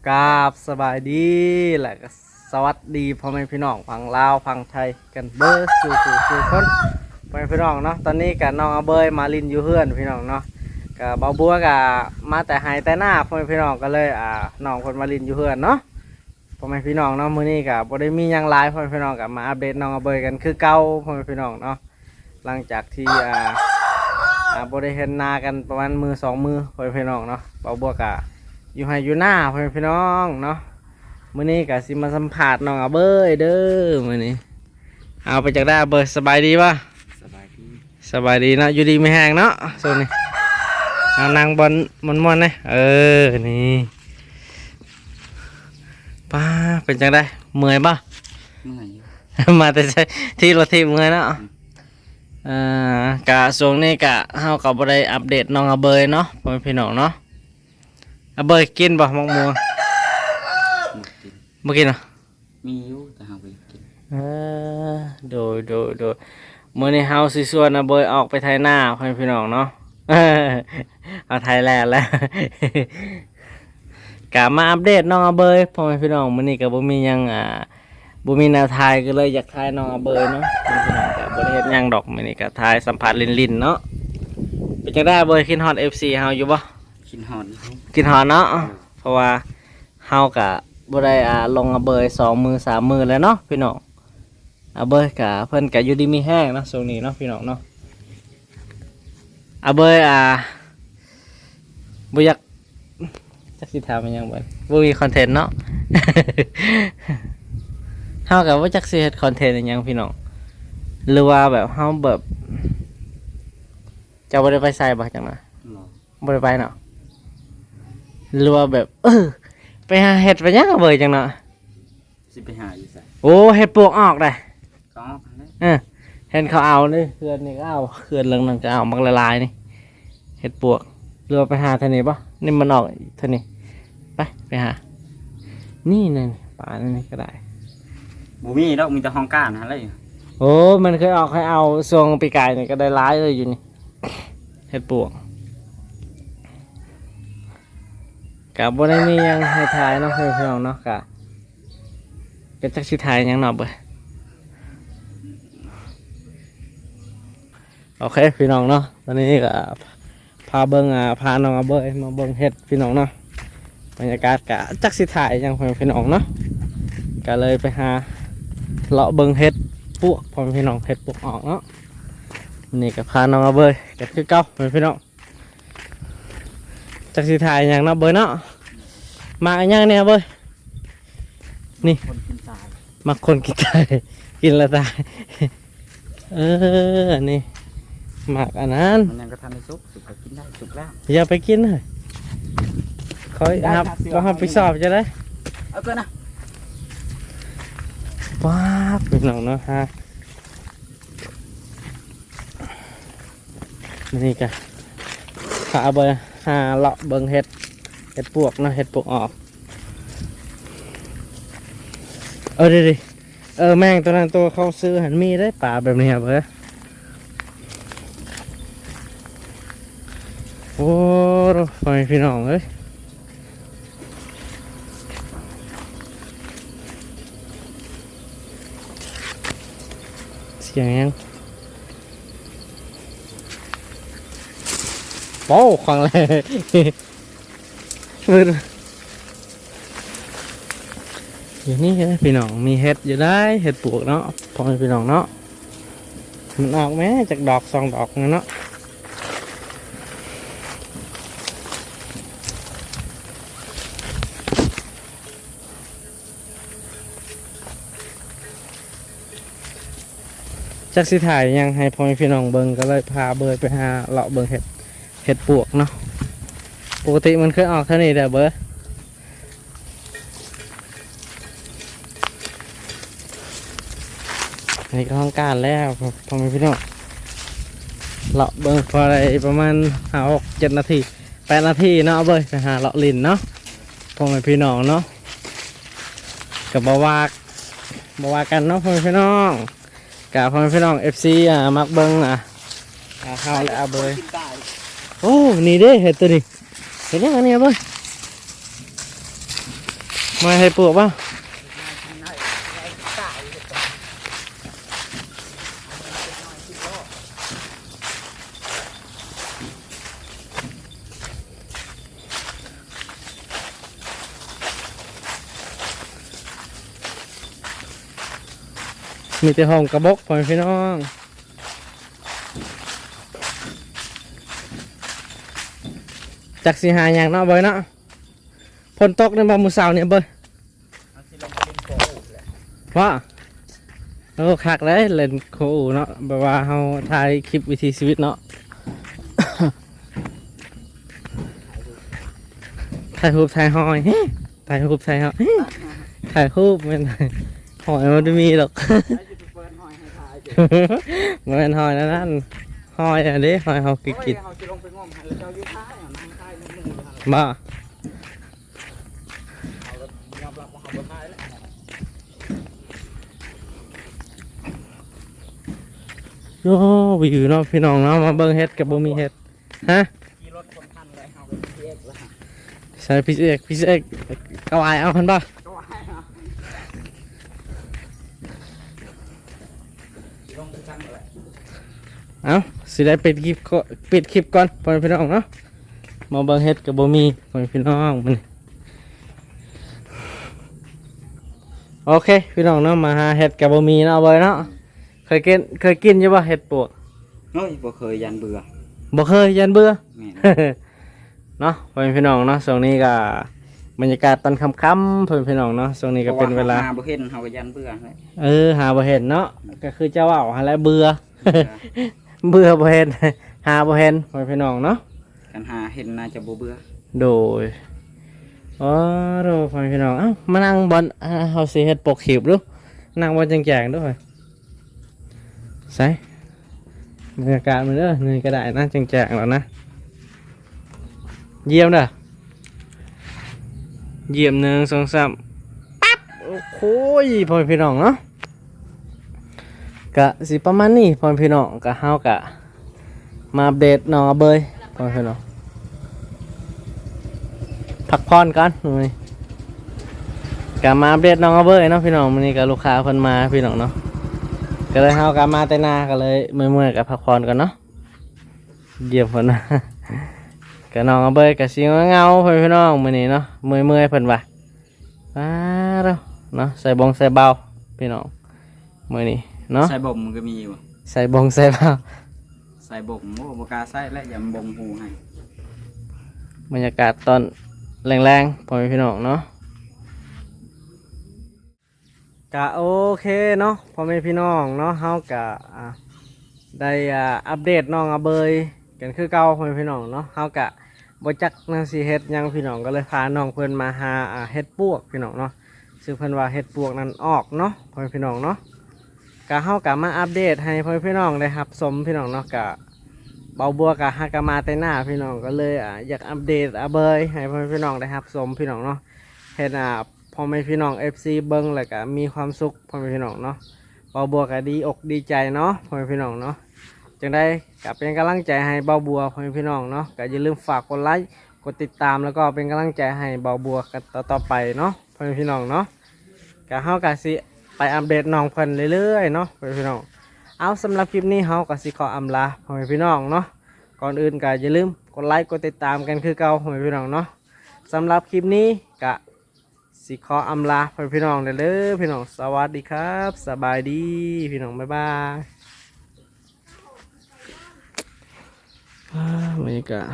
ກາບສະບາຍດີ ແລະກໍສະຫວັດດີພໍ່ແມ່ພີ່ນ້ອງຝັ່ງລາວຝັ່ງໄທກັນເບິດສູ່ຜູ້ສູ່ຄົນ ພໍ່ແມ່ພີ່ນ້ອງເນາະ. ຕອນນີ້ກໍນ້ອງອາເບີຍມາຫຼິ້ນຢູ່ເຮືອນພີ່ນ້ອງເນາະ, ກໍບ່າວບົວກໍມາແຕ່ໄຮ່ແຕ່ນາ ພໍ່ແມ່ພີ່ນ້ອງ ກໍເລີຍ ອ່າ ນ້ອງເພິ່ນມາຫຼິ້ນຢູ່ເຮືອນເນາະ ພໍ່ແມ່ພີ່ນ້ອງເນາະ. ມື້ນີ້ກໍບໍ່ໄດ້ມີຫຍັງຫຼາຍ ພໍ່ແມ່ພີ່ນ້ອງ ກໍມາອັບເດດນ້ອງອາເບີຍກັນຄືເກົ່າ ພໍ່ແມ່ພີ່ນ້ອງເນາະ. ຫຼັງຈາກທີ່ ອ່າ ອ່າ ບໍ່ໄດ້ເຫັນໜ້າກັນປະມານມື້ສອງມື້ ພໍ່ແມ່ພີ່ນ້ອງເນາະ, ບ່າວບົວກະຢູ່ໄຮ່ຢູ່ນາ ພໍ່ແມ່ພີ່ນ້ອງເນາະ. ມື້ນີ້ກະຊິມາສຳພາດນ້ອງອາເບີຍເດີມື້ນີ້. ເອົາ ເປັນຈັ່ງໃດອາເບີຍ ສະບາຍດີບໍ່? ສະບາຍດີ ສະບາຍດີເນາະ, ຢູ່ດີມີແຮງເນາະຊ່ວງນີ້. ເອົາ ນັ່ງບ່ອນມ່ວນໆແດ່. ເອີ ນີ້ ປ້າ ເປັນຈັ່ງໃດ ເມື່ອຍບໍ່? ເມື່ອຍຢູ່ ມາແຕ່ໃສ ຖີບລົດຖີບເມື່ອຍເນາະ. ອືມ ເອີ ກະຊ່ວງນີ້ກະເຮົາກໍບໍ່ໄດ້ອັບເດດນ້ອງອາເບີຍເນາະ ພໍ່ແມ່ພີ່ນ້ອງເນາະ. ອາເບີຍກິນບໍ່ໝາກມ່ວງ? ບໍ່ກິນ ບໍ່ກິນເນາະ. ມີຢູ່ ແຕ່ເຮົາບໍ່ຢາກກິນ. ເອີ ໂດຍ ໂດຍ ໂດຍ. ມື້ນີ້ເຮົາຊິຊວນອາເບີຍອອກໄປໄຖນາ ພໍ່ແມ່ພີ່ນ້ອງເນາະ. ເອົາ ໄຖແລ້ວແຫຼະ ກະມາອັບເດດນ້ອງອາເບີຍ ພໍ່ແມ່ພີ່ນ້ອງ. ມື້ນີ້ກໍບໍ່ມີຫຍັງ ອ່າ ບໍ່ມີແນວຖ່າຍ ກໍເລີຍຢາກຖ່າຍນ້ອງອາເບີຍເນາະ ພີ່ນ້ອງ. ກໍບໍ່ໄດ້ເຮັດຫຍັງດອກ ມື້ນີ້ກໍຖ່າຍສຳພາດຫຼິ້ນໆເນາະ. ເປັນຈັ່ງໃດອາເບີຍ ຄິດຮອດເອັຟຊີເຮົາຢູ່ບໍ່? ຄິດຮອດ ຄິດຮອດເນາະ. ເອີ ເພາະວ່າເຮົາກໍບໍ່ໄດ້ ອ່າ ລົງອາເບີຍສອງມື້ສາມມື້ແລ້ວເນາະ ພີ່ນ້ອງ. ອາເບີຍກະ ເພິ່ນກະຢູ່ດີມີແຮງເນາະຊ່ວງນີ້ເນາະ ພີ່ນ້ອງເນາະ. ອາເບີຍ ອ່າ ບໍ່ຢາກ ຈັກຊິຖາມອີ່ຫຍັງເບີຍ ບໍ່ມີຄອນເທັນເນາະ. ເຮົາກະບໍ່ຈັກຊິເຮັດຄອນເທັນອີ່ຫຍັງ ພີ່ນ້ອງ. ຫຼືວ່າແບບເຮົາແບບ ເຈົ້າບໍ່ໄດ້ໄປໃສບໍ່ ຈັ່ງນະ? ບໍ່ ບໍ່ໄດ້ໄປເນາະ. ຫຼືວ່າແບບ ເອີ ໄປຫາເຮັດໄປຫຍັງອາເບີຍ ຈັ່ງເນາະ. ຊິໄປຫາຢູ່ໃສ? ໂອ້ ເຫັດປວກອອກໄດ໋. ກໍອອກຫັ້ນແຫຼະ. ເອີ ເຫັນເຂົາເອົາເດ້ ເຮືອນນີ້ກໍເອົາ ເຮືອນຫຼັງນັ້ນກໍເອົາ ບັກຫຼາຍໆນີ້ ເຫັດປວກ. ຫຼືວ່າໄປຫາເທື່ອນີ້ບໍ່? ນີ້ມັນອອກເທື່ອນີ້. ໄປ ໄປຫາ ນີ້ ນີ້ ປ່ານີ້ກໍໄດ້. ບໍ່ມີດອກ ມີແຕ່ຫ້ອງການຫັ້ນແຫຼະ. ໂອ້ ມັນເຄີຍອອກ ເຄີຍເອົາຊ່ວງປີກາຍນີ້ ກໍໄດ້ຫຼາຍເລີຍຢູ່ນີ້ ເຫັດປວກ. ກະບໍ່ໄດ້ມີຫຍັງໃຫ້ຖ່າຍເນາະ ພີ່ນ້ອງເນາະ. ກະ ກະຈັກຊິຖ່າຍຫຍັງເນາະເບີຍ. ໂອເຄ ພີ່ນ້ອງເນາະ, ຕອນນີ້ກະພາເບິ່ງ ອ່າ ພານ້ອງອາເບີຍມາເບິ່ງເຫັດ ພີ່ນ້ອງເນາະ. ບັນຍາກາດກະຈັກຊິຖ່າຍຫຍັງ ພີ່ນ້ອງເນາະ, ກະເລີຍໄປຫາເລາະເບິ່ງເຫັດປວກ ພໍ່ແມ່ພີ່ນ້ອງ, ເຫັດປວກອອກເນາະ. ມື້ນີ້ກະພານ້ອງອາເບີຍ ກະຄືເກົ່າ ພໍ່ແມ່ພີ່ນ້ອງ. ຈັກຊິຖ່າຍຫຍັງເນາະເບີຍເນາະ. ໝາກອີ່ຫຍັງແດ່ເບີຍ? ນີ້ ຄົນກິນຕາຍ ໝາກຄົນກິນຕາຍ ກິນແລ້ວຕາຍ. ເອີ ອັນນີ້ໝາກອັນນັ້ນ ມັນຍັງບໍ່ທັນໄດ້ສຸກ ສຸກກໍກິນໄດ້ ສຸກແລ້ວ. ຢ່າໄປກິນເລີຍ ຂ້ອຍຮັບ ບໍ່ຮັບຜິດຊອບຈັ່ງໃດ. ເອົາກ່ອນນະ. ປ້າດ ພີ່ນ້ອງເນາະ ຫາ ມື້ນີ້ກະພາເບິ່ງ ຫາເລາະເບິ່ງເຫັດ ເຫັດປວກເນາະ ເຫັດປວກອອກ. ເອີ ເດ ເອີ ແມງໂຕນັ້ນ ໂຕເຂົາຊື້ຫັ້ນມີເດ້ ປາແບບນີ້ເອີ. ໂອ້ ພໍ່ແມ່ພີ່ນ້ອງເອີຍ ສຽງຫຍັງ? ໂອ້ ຄັ້ງແລກ ຢູ່ນີ້ເດີພີ່ນ້ອງ ມີເຫັດຢູ່ໄດ໋ ເຫັດປວກເນາະ ພໍ່ແມ່ພີ່ນ້ອງເນາະ. ມັນອອກແມ້ຈັກດອກສອງດອກນີ້ເນາະ. ຈັກຊິຖ່າຍຫຍັງໃຫ້ພໍ່ແມ່ພີ່ນ້ອງເບິ່ງ ກໍເລີຍພາເບີຍໄປຫາເລາະເບິ່ງເຫັດ ເຫັດປວກເນາະ. ປົກກະຕິມັນເຄີຍອອກເທົ່ານີ້ແຫຼະເບີຍ. ອັນນີ້ກໍຫ້ອງການແລ້ວ ພໍ່ແມ່ພີ່ນ້ອງ ເລາະເບິ່ງພໍໄດ້ປະມານຫ້າ ຫົກ ເຈັດນາທີ ແປດນາທີເນາະ ເບີຍ ໄປຫາເລາະຫຼິ້ນເນາະ ພໍ່ແມ່ພີ່ນ້ອງເນາະ. ກໍບໍ່ວ່າ ບໍ່ວ່າກັນເນາະ ພໍ່ແມ່ພີ່ນ້ອງ. ກະພໍ່ແມ່ພີ່ນ້ອງ ເອັຟຊີ ອ່າ ມັກເບິ່ງ ອ່າ ເຮົາ ແລະ ອາເບີຍ. ໂອ້ ນີ້ເດ້ ເຫັດໂຕນີ້ ເຫັດຫຍັງອັນນີ້ ອາເບີຍ? ມາໃຫ້ປວກບໍ່? ມີແຕ່ຫ້ອງກະບົກ ພໍ່ແມ່ພີ່ນ້ອງ. ຈັກຊິຫາຫຍັງເນາະ ເບີຍເນາະ. ຝົນຕົກແມ່ນບໍ່ມື້ເຊົ້ານີ້ເບີຍ? ເຮົາຊິລົງໄປຫຼິ້ນໂຄອູແຫຼະ. ວ້າ ໂອ້ ຄັກເດ້ ຫຼິ້ນໂຄອູເນາະ ແບບວ່າເຮົາຖ່າຍຄລິບວິຖີຊີວິດເນາະ. ຖ່າຍຮູບຖ່າຍຮອຍ ຖ່າຍຮູບຖ່າຍຮອຍ ຖ່າຍຮູບແມ່ນ ຮອຍມັນບໍ່ໄດ້ມີດອກ. ໃຜຊິໄປເປີດຮອຍໃຫ້ຖ່າຍຢູ່? ບໍ່ແມ່ນຮອຍແນວນັ້ນ ຮອຍອັນເດ້ ຮອຍເຮົາກິດ ໂອ້ຍ ກິດ. ເຮົາຊິລົງໄປງົມໃຫ້ເຈົ້າຢູ່ທ້າຍ ນັ່ງທ້າຍໜຶ່ງຢູ່ຫັ້ນ ບໍ່? ເຮົາກໍຍອມຮັບວ່າເຮົາບໍ່ຖ່າຍແຫຼະ. ໂອ້ ວິວເນາະ ພີ່ນ້ອງເນາະ ມາເບິ່ງເຫັດກໍບໍ່ມີເຫັດ. ຮະ? ຂີ່ລົດຄົນພັນເລີຍ ເຮົາກໍ ພີເອັກ ແລ້ວ. ໃສ່ ພີເອັກ ພີເອັກ ກະຫວາຍເອົາຫັ້ນບໍ່? ກະຫວາຍເອົາ. ຊິລົງຄືກັນແຫຼະ. ເອົ້າ ຊິໄດ້ປິດຄລິບ ປິດຄລິບກ່ອນ ພໍ່ແມ່ພີ່ນ້ອງເນາະ. ມາເບິ່ງເຫັດກໍບໍ່ມີ ພໍ່ແມ່ພີ່ນ້ອງ ມື້ນີ້. ໂອເຄ ພີ່ນ້ອງເນາະ ມາຫາເຫັດກໍບໍ່ມີເນາະ ເບີຍເນາະ. ເຄີຍກິນ ເຄີຍກິນຢູ່ບໍ່ເຫັດປວກ? ໂອ້ຍ ບໍ່ເຄີຍ ຢ້ານເບື່ອ. ບໍ່ເຄີຍ ຢ້ານເບື່ອ. ແມ່ນ ເນາະ ພໍ່ແມ່ພີ່ນ້ອງເນາະ. ຊ່ວງນີ້ກໍບັນຍາກາດຕອນຄ່ຳໆ ພໍ່ແມ່ພີ່ນ້ອງເນາະ. ຊ່ວງນີ້ກໍເປັນເວລາ ເພາະວ່າເຮົາຫາບໍ່ເຫັນ ເຮົາກໍຢ້ານເບື່ອແຫຼະ. ເອີ ຫາບໍ່ເຫັນເນາະ. ອືມ ກໍຄືເຈົ້າເວົ້າຫັ້ນແຫຼະ ເບື່ອ ເບື່ອ ເບື່ອບໍ່ເຫັນ ຫາບໍ່ເຫັນ ພໍ່ແມ່ພີ່ນ້ອງເນາະ. ຄັນຫາເຫັນໜ້າຈະບໍ່ເບື່ອ. ໂດຍ ອໍ ໂດ ພໍ່ແມ່ພີ່ນ້ອງ ເອົ້າ ມານັ່ງບ່ອນ ອ່າ ເຮົາຊິເຮັດປົກຄລິບດູ ນັ່ງບ່ອນແຈ້ງໆດູ. ໃສ ບັນຍາກາດມັນເດີ ນີ້ກໍໄດ້ນະ ແຈ້ງໆແລ້ວນະ. ຢ້ຽມເດີ ຢ້ຽມ ໜຶ່ງ ສອງ ສາມ ປັບ. ໂອ້ໂຫ ພໍ່ແມ່ພີ່ນ້ອງເນາະ ກະຊິປະມານນີ້ ພໍ່ແມ່ພີ່ນ້ອງ. ກະເຮົາກະມາອັບເດດນ້ອງອາເບີຍ ພໍ່ແມ່ພີ່ນ້ອງ ພັກຜ່ອນກ່ອນມື້ນີ້. ກະມາອັບເດດນ້ອງອາເບີຍເນາະ ພີ່ນ້ອງ. ມື້ນີ້ກະລູກຄ້າເພິ່ນມາ ພີ່ນ້ອງເນາະ ກະເລີຍ ເຮົາກະມາແຕ່ນາ ກະເລີຍເມື່ອຍໆ ກະພັກຜ່ອນກ່ອນເນາະ. ຢ້ຽມເພິ່ນ ກະນ້ອງອາເບີຍກະຊິເຫງົາໆ ພໍ່ແມ່ພີ່ນ້ອງ ມື້ນີ້ເນາະ ເມື່ອຍໆ ເພິ່ນວ່າ. ອ້າໂທ້ ເນາະ ໃສ່ບົງໃສ່ເບົາ ພີ່ນ້ອງ ມື້ນີ້ເນາະ. ໃສ່ບົງມັນກໍມີຢູ່ ໃສ່ບົງໃສ່ເບົາ ໃສ່ບົງ ໂອ້ ບໍ່ກ້າໃສ່ແຫຼະ ຢ້ານບົງຫູໃຫ້. ບັນຍາກາດຕອນແລງໆ ພໍ່ແມ່ພີ່ນ້ອງເນາະ. ກະໂອເຄເນາະ ພໍ່ແມ່ພີ່ນ້ອງເນາະ ເຮົາກະ ອ່າ ໄດ້ ອ່າ ອັບເດດນ້ອງອາເບີຍກັນຄືເກົ່າ ພໍ່ແມ່ພີ່ນ້ອງເນາະ. ເຮົາກະບໍ່ຈັກນຳຊິເຮັດຫຍັງ ພີ່ນ້ອງ ກໍເລີຍພານ້ອງເພິ່ນມາຫາ ອ່າ ເຫັດປວກ ພີ່ນ້ອງເນາະ ຊຶ່ງເພິ່ນວ່າເຫັດປວກນັ້ນອອກເນາະ ພໍ່ແມ່ພີ່ນ້ອງເນາະ. ກະເຮົາກະມາອັບເດດໃຫ້ພໍ່ແມ່ພີ່ນ້ອງໄດ້ຮັບຊົມ ພີ່ນ້ອງເນາະ. ກະເບົາບົວກະຫາກະມາແຕ່ໜ້າ ພີ່ນ້ອງ ກໍເລີຍ ອ່າ ຢາກອັບເດດອາເບີຍໃຫ້ພໍ່ແມ່ພີ່ນ້ອງໄດ້ຮັບຊົມ ພີ່ນ້ອງເນາະ. ເຫັນ ອ່າ ພໍ່ແມ່ພີ່ນ້ອງເອັຟຊີເບິ່ງແລ້ວກະມີຄວາມສຸກ ພໍ່ແມ່ພີ່ນ້ອງເນາະ. ເບົາບົວກະດີອົກດີໃຈເນາະ ພໍ່ແມ່ພີ່ນ້ອງເນາະ. ຈັ່ງໃດກະເປັນກຳລັງໃຈໃຫ້ເບົາບົວ ພໍ່ແມ່ພີ່ນ້ອງເນາະ. ກະຢ່າລືມຝາກກົດໄລ ກົດຕິດຕາມ ແລ້ວກໍເປັນກຳລັງໃຈໃຫ້ເບົາບົວກັນຕໍ່ໆໄປເນາະ ພໍ່ແມ່ພີ່ນ້ອງເນາະ. ກະເຮົາກະຊິໄປອັບເດດນ້ອງເພິ່ນເລື້ອຍໆເນາະ ພໍ່ແມ່ພີ່ນ້ອງ. ເອົາ ສຳລັບຄລິບນີ້ເຮົາກະຊິຂໍອຳລາ ພໍ່ແມ່ພີ່ນ້ອງເນາະ. ກ່ອນອື່ນກະຢ່າລືມກົດໄລ ກົດຕິດຕາມກັນຄືເກົ່າ ພໍ່ແມ່ພີ່ນ້ອງເນາະ. ສຳລັບຄລິບນີ້ກະ ຊິຂໍອຳລາພໍ່ແມ່ພີ່ນ້ອງເດີ ພີ່ນ້ອງ. ສະຫວັດດີຄັບ ສະບາຍດີ ພີ່ນ້ອງ ບາຍບາຍ. ອ່າ ບັນຍາກາດ